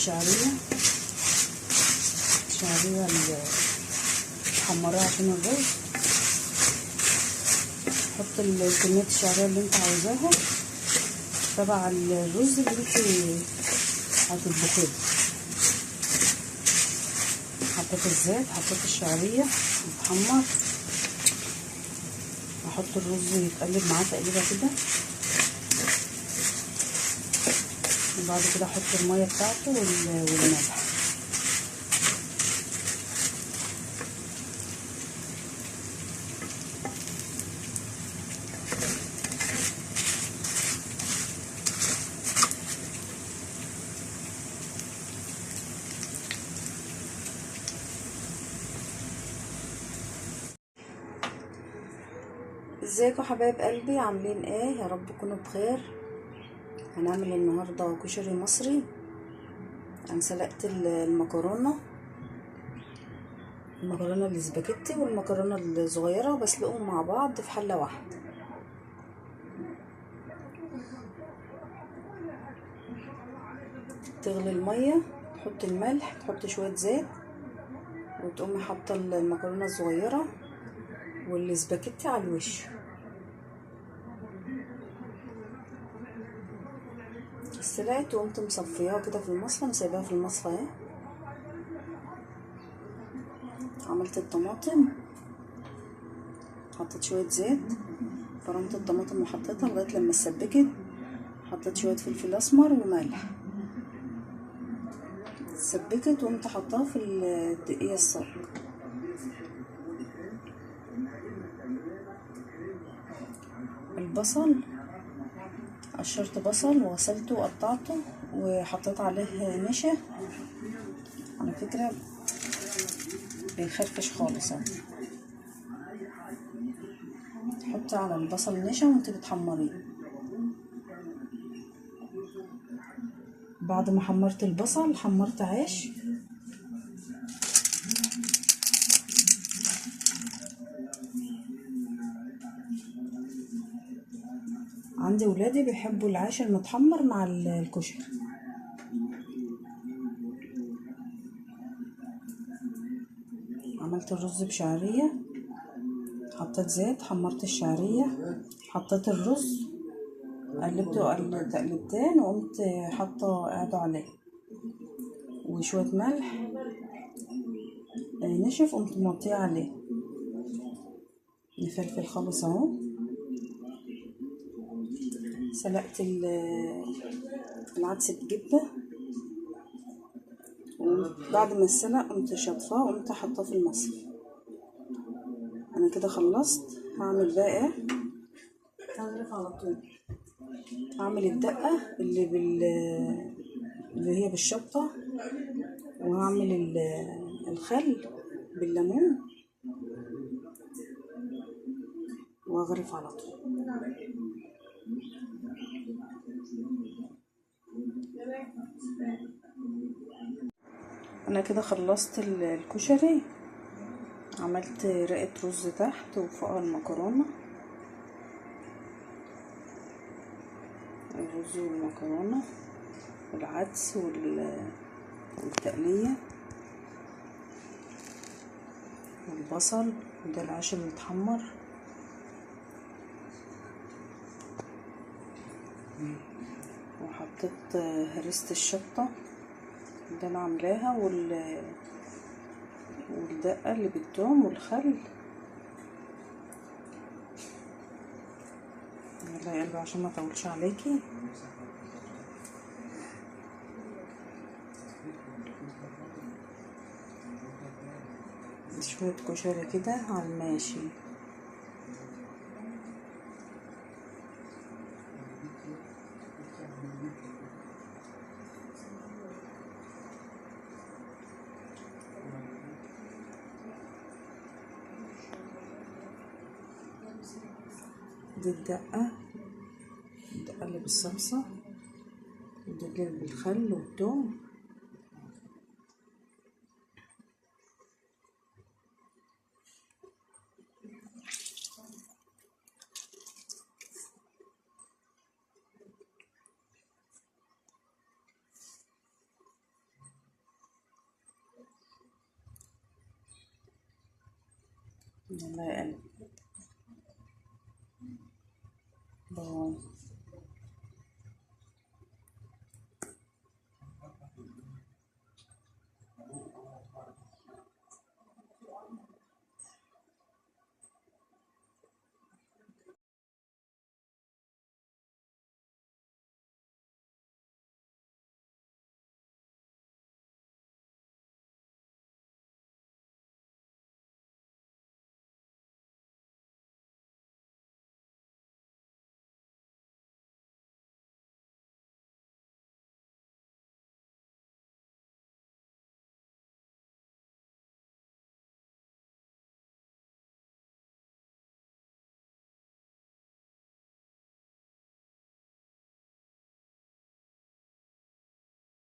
الشعرية، الشعرية اللي حمراها عشان الرز. حط كمية الشعرية اللي انت عاوزاها تبع الرز اللي انت هتطبخيه. حطيت الزيت، حطيت الشعرية تتحمر، احط الرز يتقلب معاه تقليبه كده، وبعد كده احط المية بتاعته والملح. ازيكم حبايب قلبي، عاملين ايه؟ يا رب تكونوا بخير. هنعمل النهارده كشري مصري. انا سلقت المكرونه الاسباجيتي والمكرونه الصغيرة، بسلقهم مع بعض في حله واحدة. تغلي المية، تحط الملح، تحط شوية زيت، وتقومي حاطه المكرونه الصغيرة والاسباجيتي على الوش. سلقت وقمت مصفياها كده في المصفى، مسيباها في المصفى اهي. عملت الطماطم، حطيت شوية زيت، فرمت الطماطم وحطيتها لغاية لما اتسبكت. حطيت شوية فلفل اسمر وملح، اتسبكت وقمت حطاها في الدقيق الصاج. البصل قشرت بصل وغسلته وقطعته وحطيت عليه نشا. على فكرة بيخرفش خالص اهو. حطي على البصل نشا وانت بتحمريه. بعد ما حمرت البصل حمرت عيش. عندي ولادي بيحبوا العيش المتحمر مع الكشري. عملت الرز بشعرية، حطيت زيت، حمرت الشعرية، حطيت الرز، قلبته تقلبتين، وقمت حاطه قاعدة عليه وشوية ملح نشف، قمت موطيه عليه. نفلفل خالص اهو. سلقت العدس بجبه، وبعد ما اتسلق قمت شطفاه وقمت حطاه في المصفى. انا كده خلصت. هعمل بقى ايه؟ هغرف على طول. هعمل الدقة اللي هي بالشطه، وهعمل الخل بالليمون، واغرف على طول. انا كده خلصت الكشري. عملت رقة رز تحت وفوقها المكرونة، الرز والمكرونة والعدس والتقلية والبصل، وده العيش المتحمر. وحطيت هرسة الشطة اللي انا عاملاها والدقة اللي بالثوم والخل. يلا يا قلبي عشان ما اطولش عليكي. شوية كشري كده على الماشي. دي الدقة اللي بالصلصة، ودي اللي بالخل والثوم. يلا يا قلبي، باي.